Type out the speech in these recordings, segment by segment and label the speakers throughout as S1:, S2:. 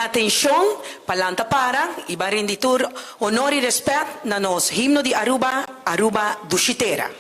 S1: Atencion, pa lanta para y ba rindi tur honor y respet na nos himno di Aruba, Aruba Dushi Tera.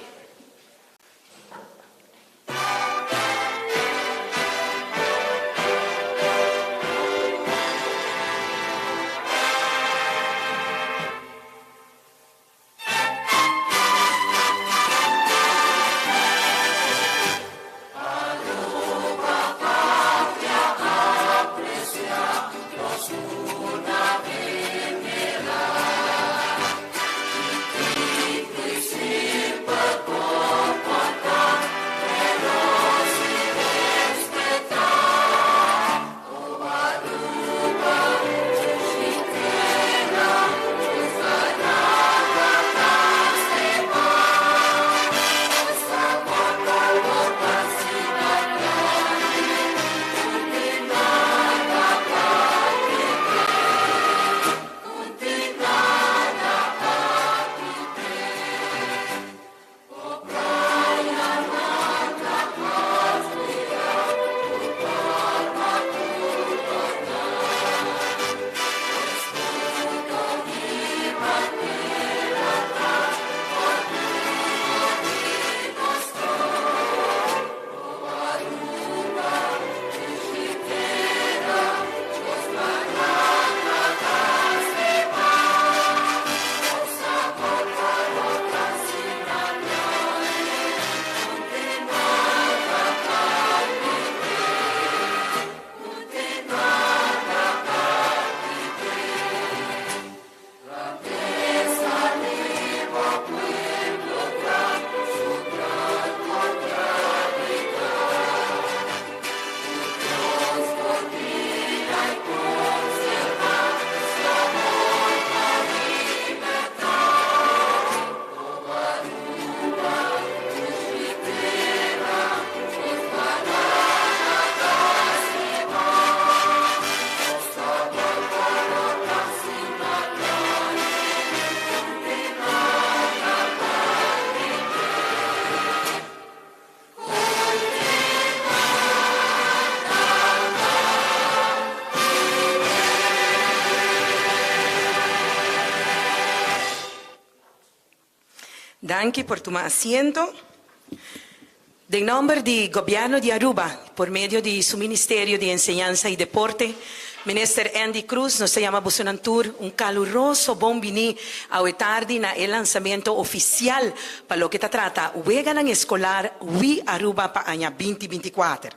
S1: Danki por tuma asiento. Den nomber di Gobierno di Aruba, por medio di su Ministerio di Enseñansa y Deporte, Minister Endy Croes nos ta yama bosonan tur un caluroso bon bini awe tardi na e lansamento oficial pa loke ta trata Weganan Escolar We Aruba pa aña binti binticuater.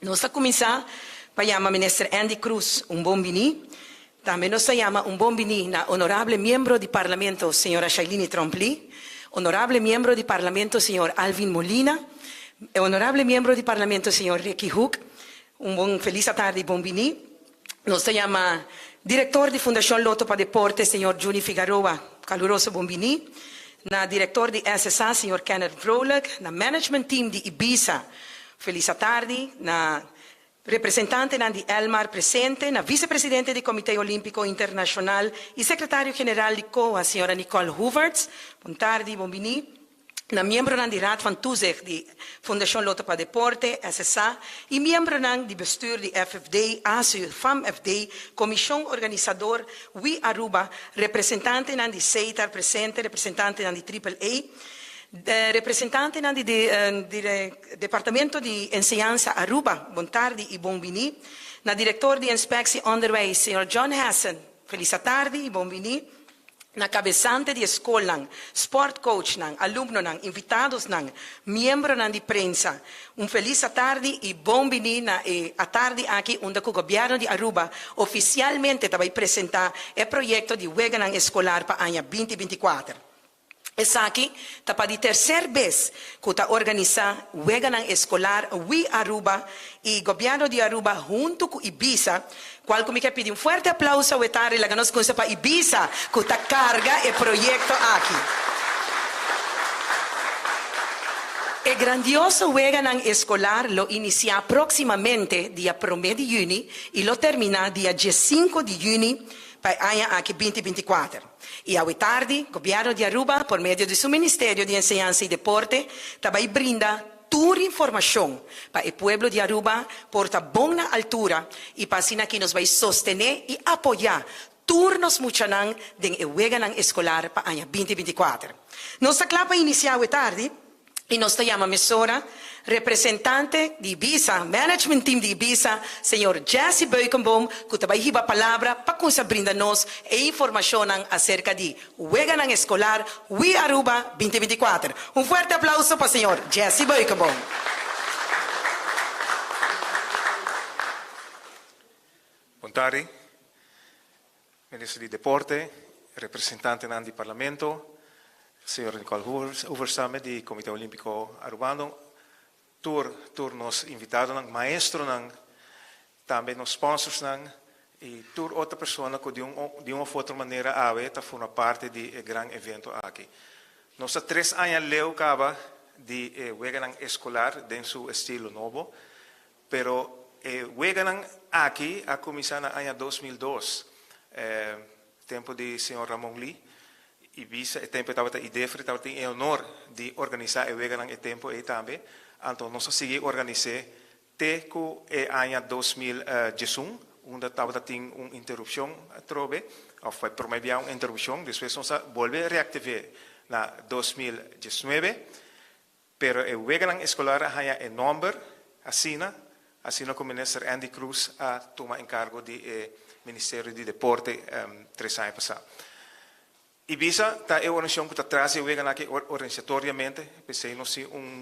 S1: Nos ta cuminsa pa yama Minister Endy Croes un bon bini. Tambe nos ta yama un bon bini na Honorable Miembro di Parlamento Señora Shailiny Tromp-Lee, Honorable Miembro di Parlamento Señor Alvin Molina, Honorable Miembro di Parlamento Señor Ricky Hoek. Un bon feliz atardi y bon bini. Nos ta yama Director di Fundacion Lotto pa Deporte Señor Juni Figaroa, caluroso bon bini. Na Director di SSA Señor Kenneth Vrolijk, na Management Team di Ibisa, feliz atardi. Na Representantenan di Elmar presente, na Vicepresidente di Comité Olimpico Internacional y Secretario General di COA, señora Nicole Hoevertsz, bon tardi, bon bini. Na miembronan di Raad van Toezicht di Fundacion Lotto pa Deporte, SSA, y miembronan di bestuur di FFD, ASU, FAMFD, Comision Organisador, We Aruba, representantenan di SETAR presente, representantenan di Triple A, Representantenan di Departamento di Enseñansa Aruba, bon tardi y bon bini. Na Director di Inspectie Onderwijs, señor John Hessen, feliz atardi y bon bini. Na cabesante di e scolnan, sportcoachnan, alumnonan, invitadosnan, miembronan di prensa, un feliz atardi y bon bini na e atardi aki unda cu Gobierno di Aruba oficialmente ta bay presenta e proyecto di Weganan Escolar pa aña binti binticuater. Esaki ta pa di tercer bes cu ta organisa weganan escolar We Aruba y Gobierno di Aruba hunto cu Ibisa, cual cu mi kier pidi un fuerte aplauso awe tardi laga nos cuminsa pa Ibisa cu ta carga e proyecto aki. E grandioso weganan escolar lo inicia proximamente dia prome di juni y lo termina dia diescinco di juni pa e aña aki binti binticuater. Y awe tardi, Gobierno di Aruba, por medio di su Ministerio di Enseñansa y Deporte, ta bay brinda. tur informashon pa e pueblo di Aruba por ta bon na altura i pa asina aki nos bai sostené i apoyá tur nos muchanan den e weganan eskolar pa aña binti 24. Nos ta kla pa inisiá awe tardi i nos ta yama mesora representante di Ibisa, management team di Ibisa, señor Jesse Beukenboom ku ta bai hiba palabra pa kumsa brinda nos e informashonnan aserka di Weganan Eskolar We Aruba 2024. Un fuerte aplauso pa señor Jesse Beukenboom.
S2: Bon tardi, Minister di Deporte, representantenan di Parlamento, señor Nicole Hoeversame di Comité Olimpico Arubano, tur tur nos invitadonan, maestronan, tambe nos sponsorsnan y tur otro persona cu di un di un of otro manera awe ta forma parti di e gran evento aki. Nos ta tres aña leu caba di e weganan escolar den su estilo nobo, Pero e weganan aki a kuminsá na aña 2002, tempu di señor Ramon Lee, i bisa e tempu e tabata IDEFRE tabatin e honor di organisá e weganan e tempu ei tambe. Anto nos a sigui organis'é te ku e aña 2011, unda tabata tin un interupshon atrobe, òf pa e promé bia un interupshon, despues nos a bolbe reaktiv'é na 2019. Pero e weganan eskolar a haña e nòmber asina, asina ku Minister Endy Croes a tuma enkargo di e Ministerio di Deporte tres aña pasá. Ibisa ta e organisashon ku ta tras di e weganan aki organisatoriamente, p'esei nos tin un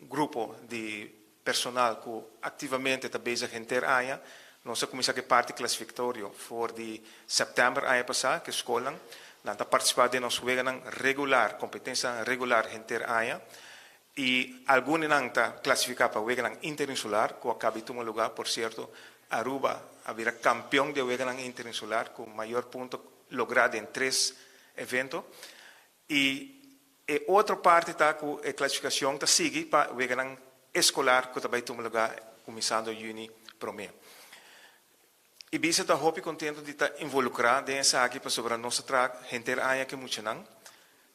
S2: grupo di personal ku aktivamente ta bezig henter aña. Nos a kuminsá ku e parti klasifikatorio for di sèptèmber aña pasá ku e skolnan. Nan ta partisipá den nos weganan regular, kompetensianan regular henter aña. I algun di nan ta klasifiká pa weganan interinsular ku a kaba di tuma lugá. Por sierto, Aruba a bira kampeon di e weganan interinsular ku mayor punto lográ den tres evento. I e otro parti ta ku e klasifikashon ta sigui pa weganan eskolar ku ta bai tuma lugá kuminsando yüni promé. Ibisa ta hopi kontentu di ta involukrá den esaki pasobra nos ta traha henter aña ku e muchanan,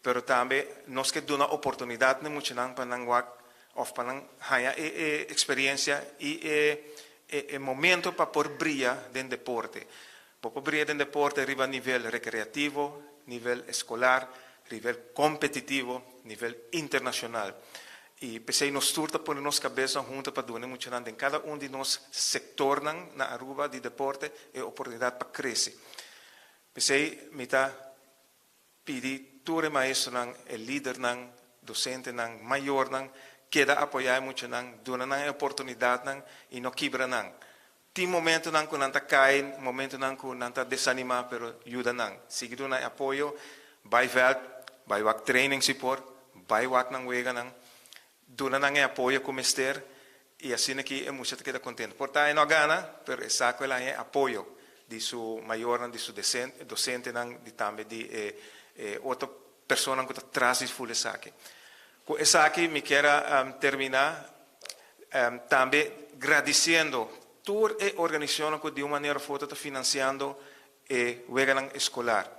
S2: pero tambe nos ke duna oportunidat na e muchanan pa nan wak òf pa nan haña e e eksperensia i e e momento pa por bria den deporte. Bo por bria den deporte riba nivel rekreativo, nivel eskolar, rivel kompetitivo, nivel internashonal. I p'esei nos tur ta pone nos kabesnan hunto pa duna e muchanan den kada un di nos sektornan na Aruba di deporte e oportunidat pa krese. P'esei mi ta Pidi tur e maestronan, e lidernan, dosentenan, mayornan keda apoyá e muchanan, duna nan e oportunidatnan i no kibra nan. Tin momentonan ku nan ta kai, momentonan ku nan ta desanimá, pero yuda nan. Sigui duna e apoyo, bai vèlt, bai wak training si por, bai wak nan weganan, duna nan e apoyo ku mester i asina ki e mucha ta keda kontentu. Por ta e no a gana, pero e sa ku el a haña e apoyo di su mayornan, di su dosentenan, di tambe di e otro personanan ku ta tras di ful esaki. Ku esaki mi kier a terminá tambe gradisiendo tur e organisashonnan ku di un manera òf otro ta finansiando e weganan eskolar,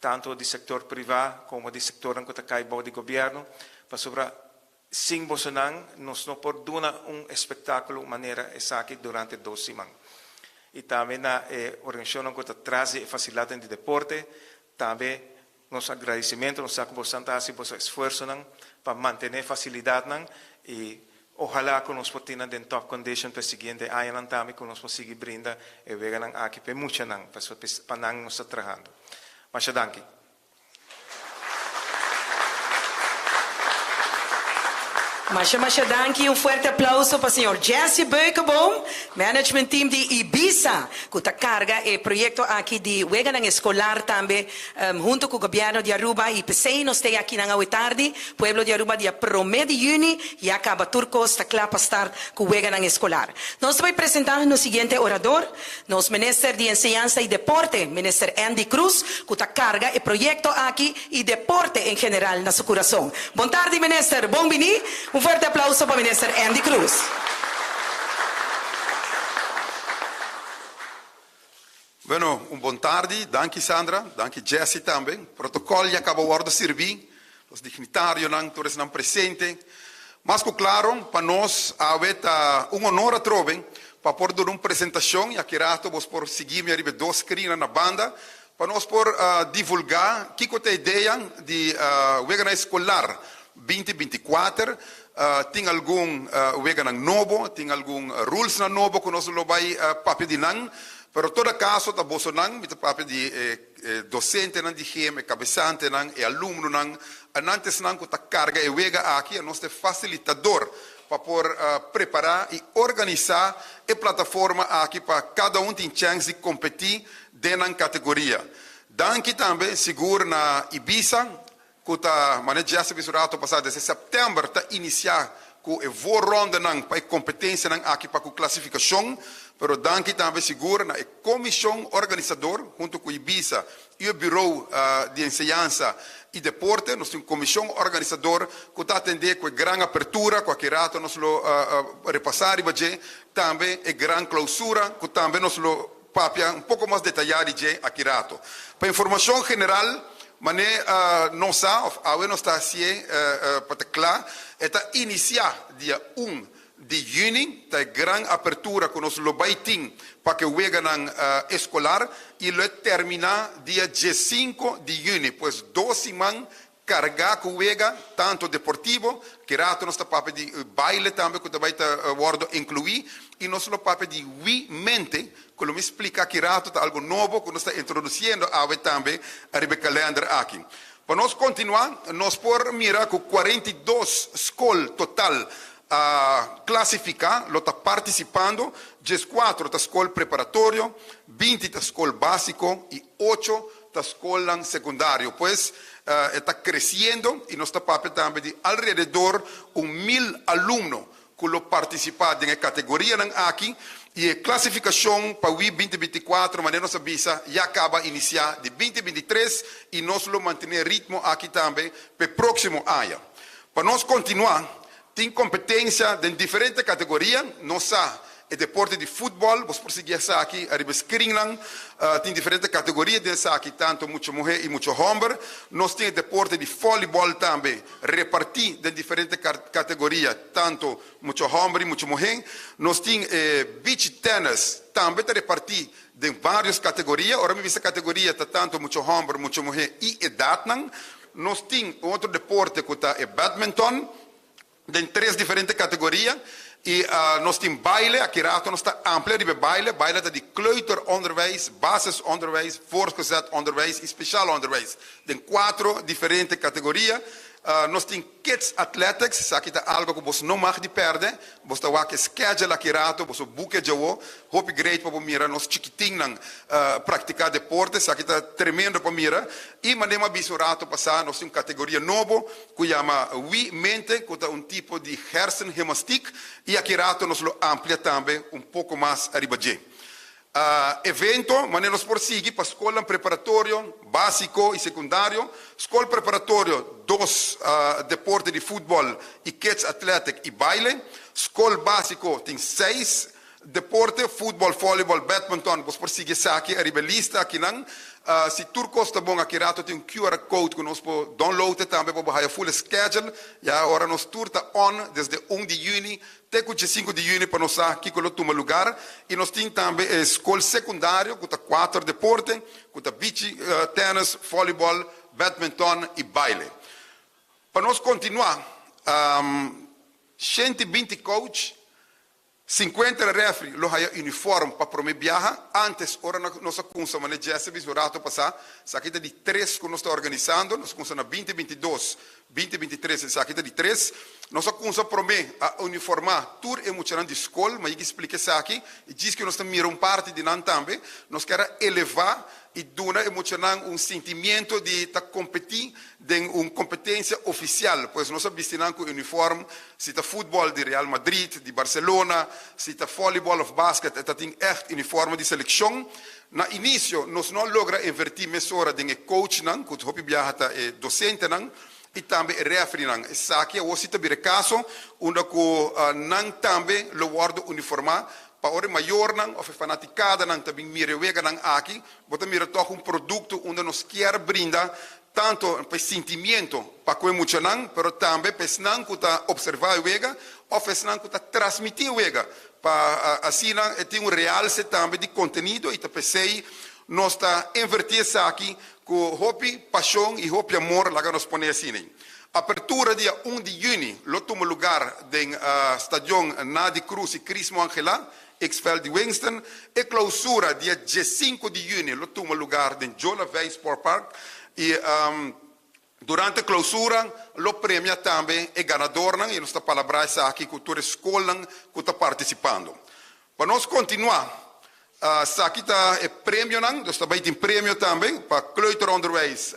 S2: tantu di sektor privá komo di sektornan ku ta kai bou di gobièrnu, pasobra sin bosonan nos no por duna un espektákulo manera esaki durante dos siman. I tambe na e organisashonnan ku ta tras di e fasilidatnan di deporte, tambe nos agradisimentu, nos sa ku bosonan ta hasi boso esfuersonan pa mantené fasilidatnan i ohalá ku nos por tin nan den top condition pa e siguiente añanan tambe ku nos por sigui brinda e weganan aki pa e muchanan, pasobra pa nan nos ta trahando. Masha danki.
S1: Masha masha danki, un fuerte aplauso pa señor Jesse Beukenboom, management team di Ibisa, cu ta carga e proyecto aki di weganan escolar tambe hunto cu gobierno di Aruba y p'esey nos t'ey akinan awe tardi, pueblo di Aruba dia prome di juni ya caba tur cos ta cla pa start cu weganan escolar. Nos ta bay presenta nos siguiente orador, Nos Minister di Enseñansa y Deporte, Minister Endy Croes, cu ta carga e proyecto aki y deporte en general na su curason. Bon tardi Minister, bon bini. Un fuerte aplauso pa Minister Endy Croes.
S3: Bueno, un bon tardi. Danki Sandra, danki Jessy tambe. Protocol ya caba wordo sirbi. Los dignitarionan, tur esnan presente. Mas ku klaro, pa nos awe ta un honor atrobe pa por duna un presentashon i aki rato bos por sigui mi ariba e dos screennan na banda pa nos por divulgá kiko ta e idea di Weganan Eskolar 2024. Tin algun weganan nobo, tin algun rulesnan nobo ku nos lo bai papia di nan, pero todo kaso ta bosonan, mi ta papia di e E dosentenan di gem, e kabesantenan, e alumnonan, anan ta esnan ku ta karga e wega aki, anos ta e fasilitador pa por prepará i organisá e plataforma aki pa kada un tin chèns di kompetí den nan kategoria. Danki tambe sigur na Ibisa ku ta manera Jesse bisa un rato pasá desde sèptèmber ta inisiá ku e voorrondenan pa e kompetensianan aki pa ku klasifikashon, pero danki tambe sigur na e komishon organisador huntu ku Ibisa i e Bureau di Enseñansa i Deporte. Nos tin un komishon organisador ku ta atendé ku e gran apertura ku aki rato nos lo repasá riba dje, tambe e gran klousura ku tambe nos lo Papia un poko mas detayá di dje aki rato. Pa informashon general, mané nos sa òf awe nos ta hasié pa ta kla, e ta inisiá dia un di yüni, ta e gran apertura ku nos lo bai tin pa ku e weganan eskolar i lo e terminá dia diesinku di yüni, pues dos siman Carga cu wega, tanto deportivo, ki rato nos ta papia di baile tambe cu ta bay ta wordo inclui, y nos lo papia di Wi Mente, cu lo mi splica ki rato ta algo nobo cu nos ta introduciendo awe tambe ariba e kalender aki. Pa nos continua, nos por mira cu 42 scol total a clasifica, lo ta participando, 14 ta scol preparatorio, 20 ta scol basico y 8 Ta skolnan sekundario. Pues, e ta kresiendo i nos ta papia tambe di alrededor un mil alumno ku lo partisipá den e kategorianan aki i e klasifikashon pa wi 2024 manera nos a bisa ya kaba inisiá di 2023 i nos lo mantené ritmo aki tambe p'e próksimo aña. Pa nos kontinuá Tin kompetensia den diferente kategoria. Nos sa e deporte di futbòl, bos por sigui esaki ariba e skrinnan. Tin diferente kategoria den esaki, tantu mucha muhé i mucha hòmber. Nos tin e deporte di vòlibòl tambe repartí den diferente kategoria, tantu mucha hòmber i mucha muhé. Nos tin e beach tènis tambe ta repartí den vários kategoria. Ora mi bisa kategoria ta tantu mucha hòmber, mucha muhé i edatnan. Nos tin un otro deporte ku ta e badminton den tres diferente kategoria i nos tin baile, aki rato nos ta amplia riba e baile, baile ta di kleuteronderwijs, basisonderwijs, voortgezet onderwijs i speciaal onderwijs den kuatro diferente kategoria. Nos tin Kids Athletics, esaki ta algo ku bos no mag di pèrdè, bos ta wak e schedule aki rato, boso buke djawo, hopi great pa bo mira nos chikitinnan praktiká deporte, esaki ta tremendo pa mira. I manera mi a bisa un rato pasá, nos tin un kategoria nobo ku yama Wi Mente, ku ta un tipo di hersengymnastiek, i aki rato nos lo amplia tambe un poko mas ariba dje. Evento, manera nos por sigui pa skolnan preparatorio, básiko i sekundario. Skol preparatorio, dos deporte di futbòl i kids athletic i baile. Skol básiko tin seis deporte, futbòl, vòlibòl, badminton. Bos por sigui esaki ariba e lista akinan. Si tur kos ta bon, aki rato tin un QR code ku nos por download e tambe pa bo haya full e schedule. Ya ora nos tur ta on desde un di yüni Te ku 15 di yüni pa nos sa kiko lo tuma lugar i nos tin tambe e skol sekundario ku ta kuater deporte ku ta bichi tènis, vòlibòl, bèdminton i baile. Pa nos kontinuá, 120 coach, 50 rèfri lo haya unifòrm pa promé biaha. Ántes ora nos a kunsa manera Jesse a bisa un rato pasá, esaki ta di tres ku nos ta organisando, nos kunsa na 2022, 2023, esaki ta di tres. Nos a kunsa promé a uniformá tur e muchanan di skol, ma yigi splika esaki i djis ku nos ta mira un parti di nan tambe. Nos kier a elevá i duna e muchanan un sintimiento di ta kompetí den un kompetensia ofisial. Pues nos a bisti nan ku uniform, si ta futbòl di Real Madrid, di Barcelona, si ta vòlibòl òf basket e ta tin ègt uniforme di selekshon. Na inisio nos no a logra invertí mesora den e coachnan, ku hopi biaha ta e dosentenan, i tambe e refereenan. Esaki awor si ta bira e kaso, unda ku nan tambe lo wòrdu uniformá pa ora e mayornan òf e fanatikadanan ta bin mira e weganan aki, bo ta mira tòg un produkto unda nos kier brinda. tanto pa e sentimiento pa ku e muchanan, pero tambe pa esnan ku ta observá e wega òf esnan ku ta transmití e wega, pa asina e tin un realse tambe di kontenido i ta p'esei nos ta invertí esaki ku hopi pashon i hopi amor, laga nos pone asina. Apertura dia un di yüni lo tuma lugar den Stadion Nadi Cruz i Crismo Angelá, ex-veld di Winston. E clausura dia diesinku di yüni lo tuma lugar den Joe Lavey Sport Park i durante clausura lo premia tambe e ganadornan i nos ta palabrá esaki ku tur e skolnan ku ta partisipando. Pa nos kontinuá, esaki ta e premionan, nos ta bai tin premio tambe pa kleuteronderwijs,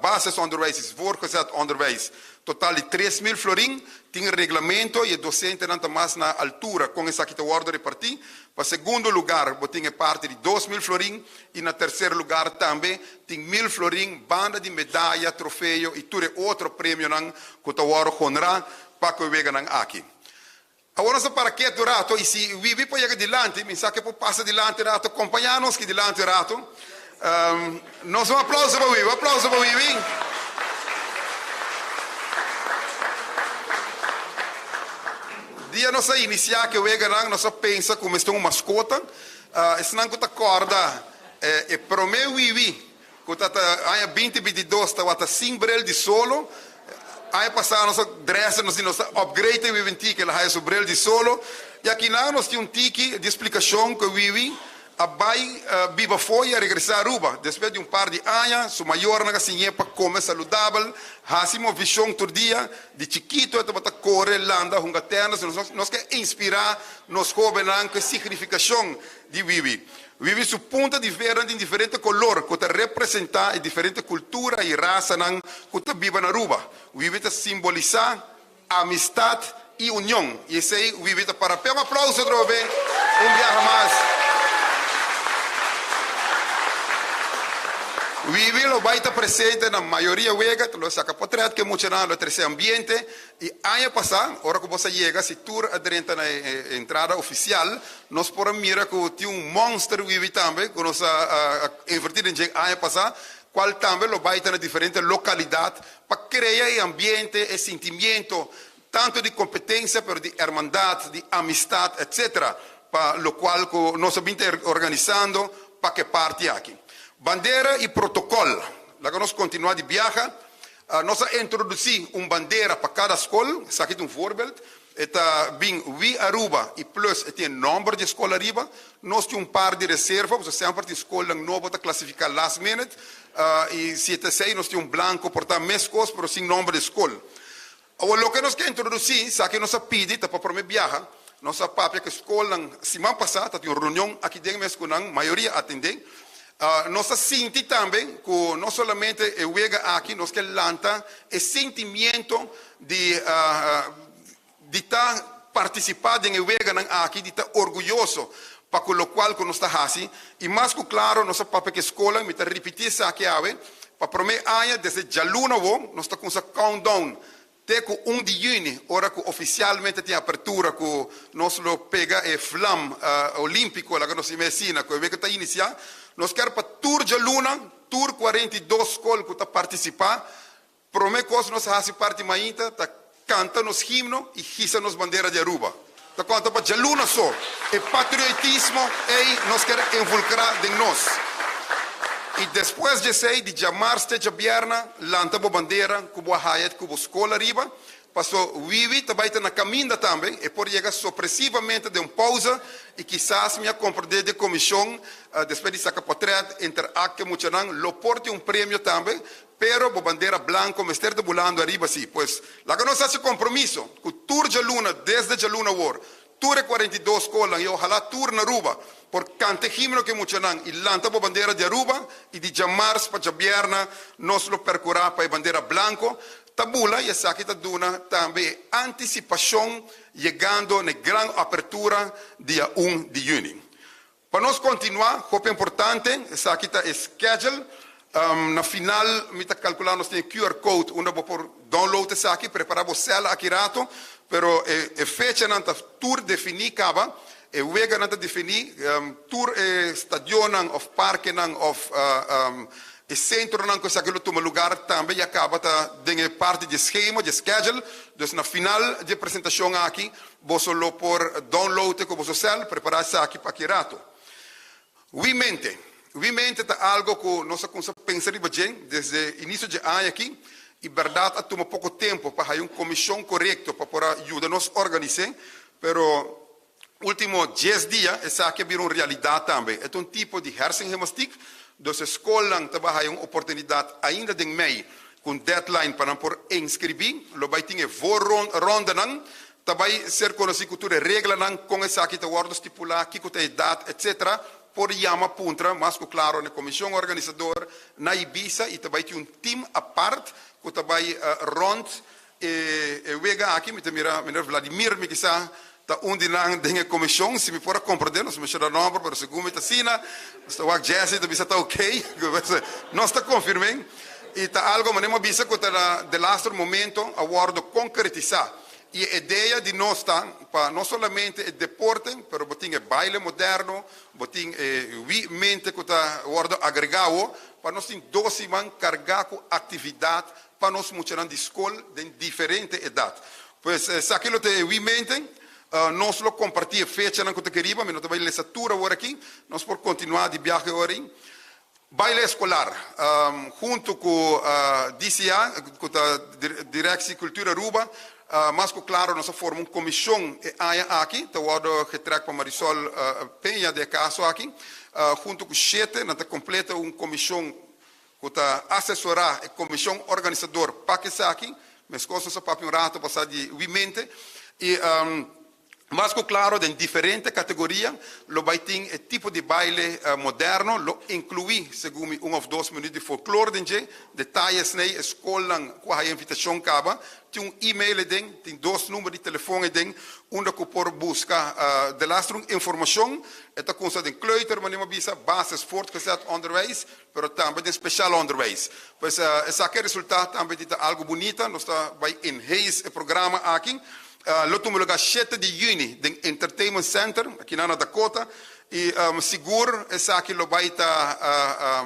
S3: basisonderwijs i voortgezet onderwijs, total di 3000 florin. Tin reglamento i e dosentenan ta mas na altura kon esaki ta wòrdu repartí. Pa segundo lugar bo tin e parti di 2000 florin i na terser lugar tambe tin 1000 florin banda di medaya, trofeo i tur e otro premionan ku ta wòrdu honrá pa ku e weganan aki. Awor nos ta para ketu rato i si Wibi por yega dilanti, mi sa ke por pasa dilanti rato, kompañá nos ki dilanti rato. Nos un aplauso pa Wibi, un aplauso pa Wibi. Dia nos a inisiá ke weganan, nos a pensa ku mester un maskota. Esnan ku ta kòrda e promé Wibi Ku ta ta aña 2022 tabata sin bril di solo. Aña pasá nos a dresa, nos di nos a upgrade e Wiwi tiki, el a haya su bril di solo. I akinan nos tin un tiki di splikashon ku e Wiwi a bai biba afó i a regresá Aruba. Despues di un par di aña su mayornan a siñ'é pa kome saludabel, hasi movishon tur dia. Di chikitu e tabata kore, landa, hunga tènis. Nos ke inspirá nos hóbennan ku e signifikashon di Wiwi. Wiwi su punta di vernan tin diferente kolor ku ta representá e diferente kultura i rasanan ku ta biba na Aruba. Wiwi ta simbolisá amistat i union i esei Wiwi ta para p'e. Un aplauso atrobe un biaha mas. Wiwi lo bai ta presente na mayoria wega, ta lo saka potret ku e muchanan, lo trese ambiente. I aña pasá, ora ku bos a yega, si tur a drenta na e entrada ofisial, nos por a mira ku tin un mònster wiwi tambe ku nos a invertí den dje aña pasá, kual tambe lo bai ta na diferente lokalidat pa krea e ambiente, e sintimiento tantu di kompetensia pero di hermandat, di amistat etsetera, pa lokual ku nos a bin ta organisando pa ku e parti aki. Bandera i protokòl. Laga nos kontinuá di biaha. Nos a introdusí un bandera pa kada skol, esaki ta un voorbeeld, e ta bin We Aruba i plus e tin e nòmber di e skol ariba. Nos tin un par di reserva, pasobra semper tin skolnan nobo ta klasifiká last minute, i si e ta esei nos tin un blanko por ta meskos pero sin nòmber di skol. Awor loke nos ke introdusí, esaki nos a pidi ta pa promé biaha, nos a papia ku e skolnan siman pasá, ta tin un reunion aki den mes ku nan mayoria atendé. Nos a sinti tambe ku no solamente e wega aki nos ke lanta e sentimiento di di ta partisipá den e weganan aki, di ta orguyoso pa ku lokual ku nos ta hasi. I mas ku klaro nos a papia ku e skolnan, mi ta ripití esaki awe, pa promé aña desde djaluna awo nos ta kumsa countdown te ku un di yüni, ora ku ofisialmente tin apertura ku nos lo pega e vlam olímpiko, laga nos yama asina, ku e wega ta inisiá. Nos kier pa tur djaluna, tur 42 skol ku ta partisipá, Prome kos nos a hasi parti mainta ta kanta nos himno i hisa nos bandera di Aruba. Ta konta pa djaluna so. E patriotismo ei nos ker envulkrá den nos. I despues djesei, di djamars te djabièrna, lanta bo bandera ku bo a haya ku bo skol ariba. Paso Wiwi ta bai ta na kaminda tambe. E por yega sopresivamente den un pousa i kisas mi a komprendé di e komishon despues di saka potrèt, interakt ku e muchanan, lo por tin un premio tambe. Pero bo bandera blanco mester ta bulando ariba si. Pues, laga nos haci compromiso cu tur djaluna, desde djaluna awor, tur e 42 scolnan y ojalá tur na Aruba por canta e himno cu e muchanan y lanta bo bandera di Aruba y di djamars pa djabierna nos lo percura pa e bandera blanco ta bula y esaki ta duna tambe e anticipacion yegando na e gran apertura dia un di juni. Pa nos kontinuá, hopi importante, esaki ta e schedule. Na final mi ta kalkulá nos tin e QR code unda bo por download esaki, prepará bo sèl aki rato, pero e fechanan ta tur definí kaba. E weganan ta definí, tur e stadionnan òf parkenan òf e sentronan ku esaki lo tuma lugar tambe ya kaba ta den e parti di e schema, di e schedule. Dus na final di e presentashon aki boso lo por download e ku boso sèl, prepará esaki pa aki rato. Wi mente. Wi mente ta algo ku nos a kumsa pensa riba dje desde inisio dje aña aki i bèrdat a tuma poko tempu pa haya un komishon korekto pa por a yuda nos organis'é, pero ultimo dies dia esaki a bira un realidat tambe. E ta un tipo di hersengymnastiek, dus e skolnan ta bai haya un oportunidat ainda den mei ku un deadline pa nan por inskribí. Lo bai tin e voorrondenan Ta bai ser konosí ku tur e reglanan kon esaki ta wòrdu stipulá, kiko ta edat, etc. Por yama puntra mas ku klaro na e komishon organisador na Ibisa i ta bai tin un tim apart ku ta bai rònt e wega aki. Mi ta mira meneer Vladimir mi kisa ta un di nan den e komishon, si mi por a komprendé, nos menshoná nòmber pero segun mi ta asina, nos ta wak Jessy ta bisa ta okey, nos ta konfirm'é i ta algo manera mi a bisa ku ta na delaster momento a wòrdu konkretisá. I e idea di nos ta pa no solamente e deporte, pero bo tin e baile moderno, bo tin e wi mente ku ta wòrdu agregá awo, pa nos tin dos siman kargá ku aktividat pa nos muchanan di skol den diferente edat. Pues esaki lo ta e wi mente. Nos lo kompartí e fechanan ku ta keriba, mi no ta bai lesa tur awor aki, nos por kontinuá di biahe ora ei. Baile Escolar, hunto cu DCA, cu ta Directie Cultuur Aruba, mas cu claro nos a forma un comision e aña aki, ta wordo getrek pa Marisol Peña den e caso aki, hunto cu shete nan ta completa un comision cu ta asesora e comision organisador pa esaki, mescos nos a papia un rato pasa di Wimente y. Mas ku klaro den diferente kategoria lo bai tin e tipo di baile moderno, lo inkluí segun mi un òf dos minüt di folklor den dje. Detaye esnei e skolnan ku a haya invitashon kaba. Tin un email eden, tin dos number di telefon eden unda ku por buska delaster un informashon. E ta kunsa den kleuter, manera mi a bisa, basis, voortgezet onderwijs, pero tambe den speciaal onderwijs. Pues esaki a resultá tambe di ta algu bunita. Nos ta bai enhance e programa aki. Lo tuma lugar shete di juni den Entertainment Center aki na Dakota y sigur esaki lo bay ta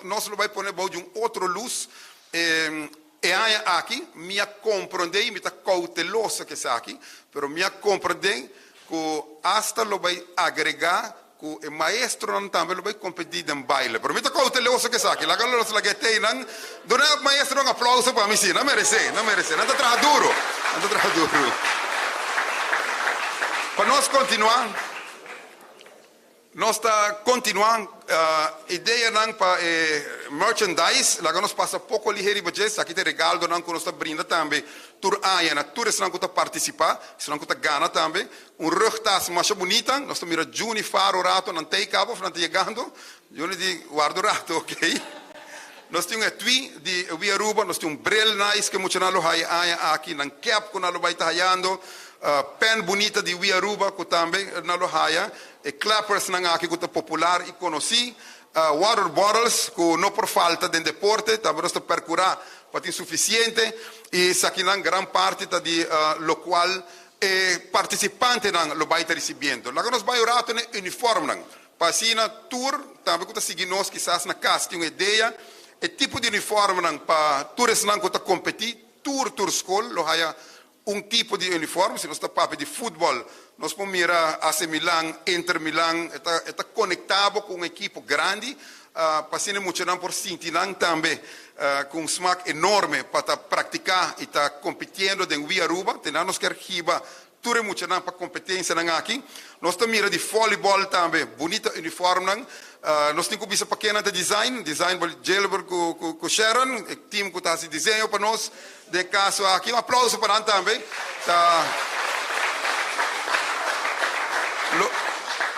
S3: nos lo bay pone bou di un otro luz e aña aki. Mi a comprende y mi ta cauteloso cu esaki, pero mi a comprende cu hasta lo bay agrega Ku e maestronan tambe lo bai kompetí den baile. Pero mi ta kouteloso ku esaki. Laga los lagueteinan duna e maestronan un aplauso pa mi. Sí, nan meresé, nan meresé. Nan ta traha duru, nan ta traha duru. Pa nos kontinuá, nos ta kontinuá ideanan pa e merchandise. Laga nos pasa poko lihé riba dje. Esaki ta e regaldonan ku nos ta brinda tambe tur aña na tur esnan ku ta partisipá, esnan ku ta gana tambe. Un rugtas masha bunita, nos ta mira Juni far un rato, nan tei caba of nan ta yegando, Juni di warda un rato, ok. Nos tin un etui di We Aruba, nos tin un bril nice cu e muchanan lo haya aña aki, nan cap cu nan lo bay ta hayando, pen bunita di We Aruba cu tambe nan lo haya, e clappers nan aki cu ta popular y conoci, water bottles cu no por falta den deporte, tambe nos ta percura pa tin suficiente y esakinan gran parti ta di locual E partisipantenan lo bai ta risibiendo. Laga nos bai un rato na e uniformnan, pa asina tur tambe ku ta sigui nos kisas na kas tin un idea e tipo di uniformnan pa tur esnan ku ta kompetí. Tur tur skol lo haya un tipo di uniform. Si nos ta papia di futbòl, nos por mira AC Milan, Inter Milan, e ta e ta konektá bo ku un ekipo grandi pa asina e muchanan por sinti nan tambe Cu un smak enorme pa ta practica y ta compitiendo den Wii Aruba. Te nan nos kier hiba tur e muchanan pa competencianan aki. Nos ta mira di volleyball tambe, bunita uniformnan. Nos tin cu bisa pa kennan ta design, design por Gilbert cu Sharon, e team cu ta haci diseño pa nos den e caso aki. Un aplauso pa nan tambe. Ta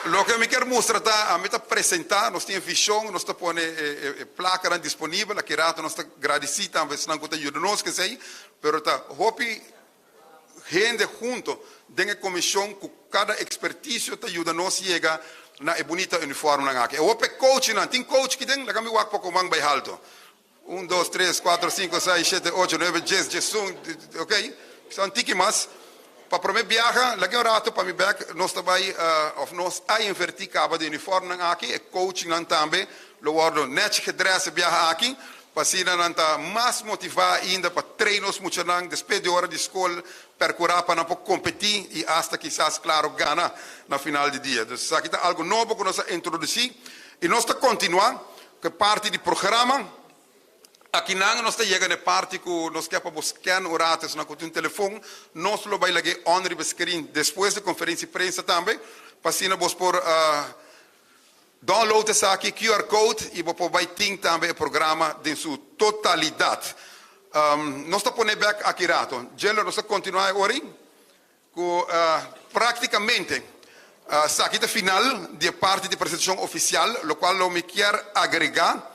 S3: Loke mi kier mustra ta, ami ta presenta, nos tin e vision, nos ta pone e placanan disponibel, aki rato nos ta gradici tambe esnan cu ta yuda nos cu esey, pero ta hopi hende hunto den e comision cu cada experticio ta yuda nos yega na e bunita uniformnan aki. E hopi coachnan, tin coach ki den? Laga mi wak poco man bay halto. Un, dos, tres, cuatro, cinco, seis, shete, ocho, nuebe, dies, diesun, ok, sa un tiki mas. Pa prome biaha, laga un rato pa mi bek, nos ta bay of nos a inverti caba di uniformnan aki, e coachnan tambe lo wordo nech gedress e biaha aki, pa asina nan ta mas motiva ainda pa train nos muchanan despues di ora di scol, percura pa nan por competi y hasta kisas claro gana na final di dia. Dus esaki ta algo nobo cu nos a introduci y nos ta continua cu e parti di programa. Akinan nos ta yega na e parti ku nos ke pa bo scan un rato esnan ku tin un telefon. Nos lo bai lag'é on riba e screen despues di konferensia di prensa tambe, pa asina bos por download esaki, QR code, i bo por bai tin tambe e programa den su totalidat. Nos ta pone bek aki rato. Djelo nos ta kontinuá e ora ei ku praktikamente esaki ta final di e parti di presentashon ofisial, lokual lo mi kier agregá.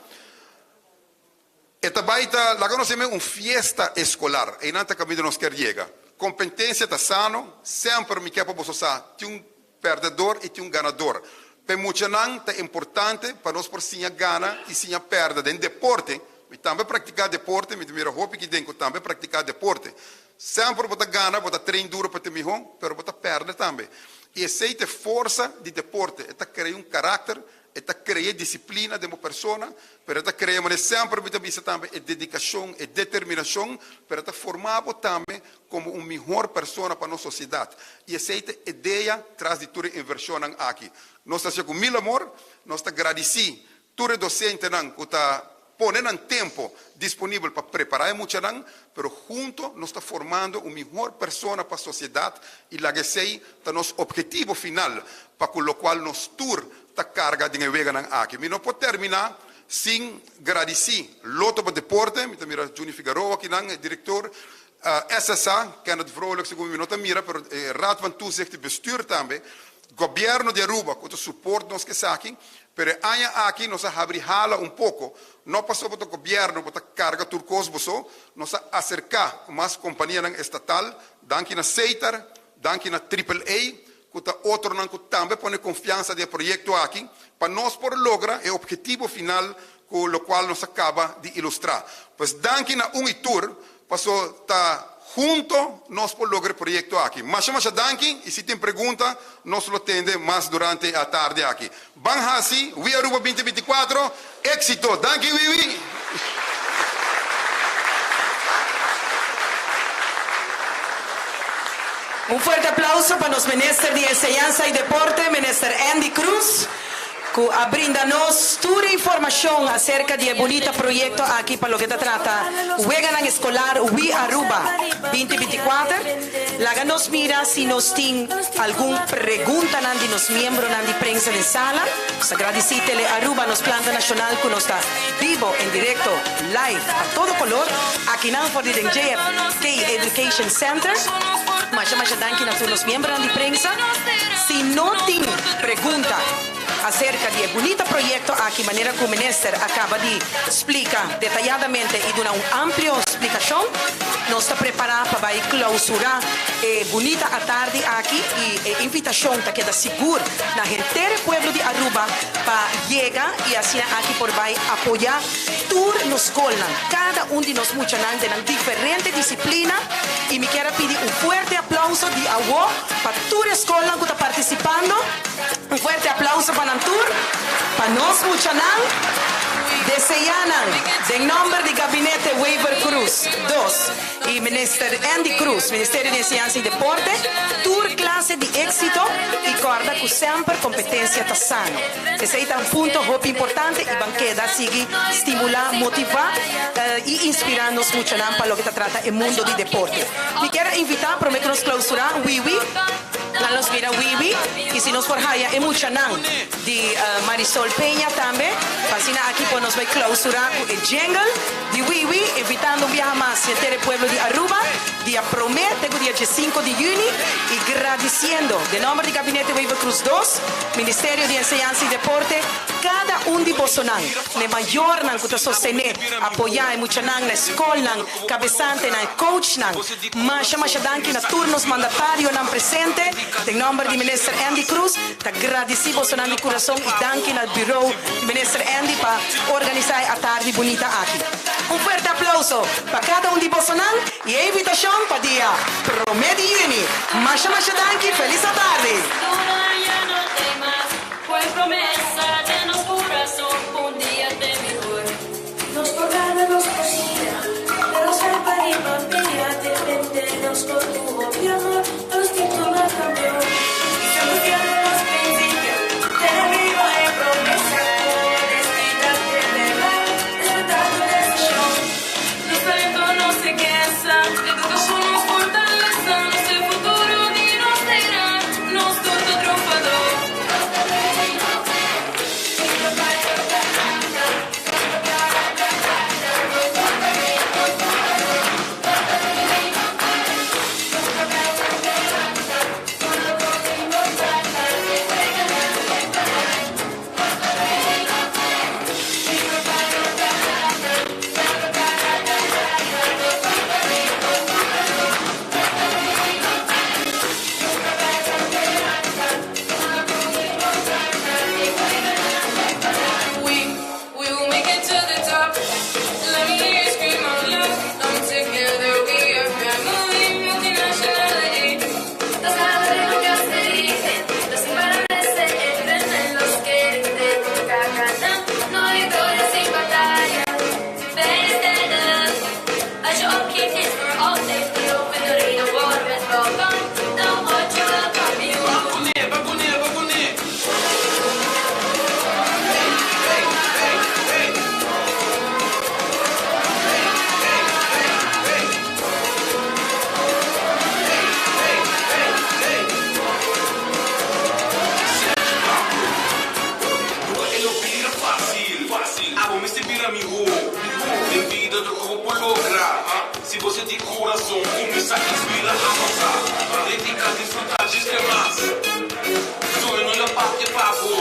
S3: E ta bai ta laga nos heme un fiesta eskolar. Einan ta kaminda nos kier yega. Kompetensia ta sano, semper mi kier pa boso sa tin un pèrdedor i tin un ganador. Pa e muchanan ta importante pa nos por siña gana i siña pèrdè den deporte. Mi tambe praktiká deporte, mi ta mira hopi ki den ku tambe praktiká deporte. Semper bo ta gana, bo ta train duro pa ta mihó, pero bo ta pèrdè tambe. I esei ta e forsa di deporte, e ta krea un karakter. E ta krea disiplina den bo persona, pero e ta krea, manera semper mi ta bisa tambe, e dedikashon, e determinashon, pero e ta forma bo tambe komo un mihor persona pa nos sosiedat. I esei ta e idea tras di tur e invershonnan aki. Nos ta hasié ku mil amor, nos ta gradisí tur e dosentenan ku ta pone nan tempo disponibel pa prepará e muchanan, pero hunto nos ta formando un mihor persona pa sosiedat i laga esei ta nos ophetivo final pa ku lokual nos tur ta karga den e weganan aki. Mi no por terminá sin gradisí Lotto pa Deporte, mi ta mira Juni Figaroa akinan, e direktor, SSA, Kenneth Vrolijk segun mi no ta mira, pero e Raad van Toezicht i Bestuur tambe, Gobierno di Aruba ku ta support nos ku esaki, pero e aña aki nos a habri hala un poko, no pasobra ta gobierno bo ta karga tur kos bo so, nos a aserká ku mas kompanianan estatal, danki na Seitar, danki na Triple A, ku ta otronan ku tambe pone konfiansa den e proyekto aki, pa nos por logra e ophetivo final ku lokual nos a kaba di ilustrá. Pues danki na un i tur, paso ta hunto nos por logra e proyekto aki. Masha masha danki i si tin pregunta nos lo tende mas durante e atardi aki. Ban hasi We Aruba 2024 éksito! Danki Wiwi!
S1: Un fuerte aplauso pa nos Minister di Enseñansa y Deporte, Minister Endy Croes, cu a brinda nos tur e informacion acerca di e bunita proyecto aki pa loke ta trata Weganan Escolar We Aruba 2024. Laga nos mira si nos tin algun preguntanan di nos miembronan di prensa den sala. Nos ta gradici Tele Aruba, nos planta nacional cu nos ta bibo en directo, live, a todo color, akinan for di den JFK Education Center. Masha masha danki na tur nos miembronan di prensa. Si no tin pregunta acerca di e bunita proyecto aki manera cu Minister a caba di splica detayadamente y duna un amplio splicacion, nos ta prepara pa bay clausura e bunita atardi aki y e invitacion ta keda sigur na henter e pueblo di Aruba pa yega y asina aki por bay apoya tur nos scolnan, cada un di nos muchanan den nan diferente disciplina y mi kier a pidi un fuerte aplauso di awo pa tur e scolnan cu ta participando. Un fuerte aplauso pa nan tur, pa nos muchanan. Desea nan den nomber di Gabinete Wever-Croes dos y Minister Endy Croes, Ministerio di Enseñansa y Deporte, tur clase di exito y corda cu semper competencia ta sano. Esey ta un punto hopi importante y ban keda sigui stimula, motiva y inspira nos muchanan pa loke ta trata e mundo di deporte. Mi kier a invita prome cu nos clausura Wiwi. Nan los mira wiwi y si nos por haya e muchanan di Marisol Peña tambe pa asina aki por nos bay clausura cu e jingle di wiwi invitando un biaha mas henter e pueblo di Aruba dia prome te cu dia diesinco di juni y gradiciendo den nomber di Gabinete Wever Croes dos, Ministerio di Enseñansa y Deporte, cada un di bosonan, n'e mayornan cu ta sostene, apoya e muchanan na e scolnan, cabesantenan, e coachnan. Masha masha danki na tur nos mandatarionan presente. Den nomber di Minister Endy Croes ta gradici bosonan di curason y danki na bureau di Minister Endy pa organisa e atardi bunita aki. Un fuerte aplauso pa cada un di bosonan y e invitacion pa dia prome di juni. Masha masha danki, feliz atardi.
S4: Dura ya no temas, fue promesa de nos corazón, un día de mejor.
S5: Nos por gana, nos cocina, pero ser para pia, defendernos con tu gobierno, los títulos cambió. Y se pusieron los principios, tener viva en promesa, honestidad de verdad, respetar tu decisión.
S4: Nos talento no se cansa, educación nos fortaleza, nuestro futuro ni nos será, nos todo triunfador. We, we will make it to the top. Let me hear you scream out loud. Come together, we are family, multinationality.
S5: Los ganadores nunca se dicen, los imparables se entrenan, los que rinden nunca ganan, no hay victoria sin batalla. Better stand up, I should all keep this for all days, we open the the water is well gone, now what you welcome you.
S6: Nunca e lo bira facil, facil. Abo mester bira miho, miho. Den bida tur cos por logra. Si bo di curason, cuminsa inspira, avansa. Dedica, disfruta, djis mas. Soño no ta papia pa bo.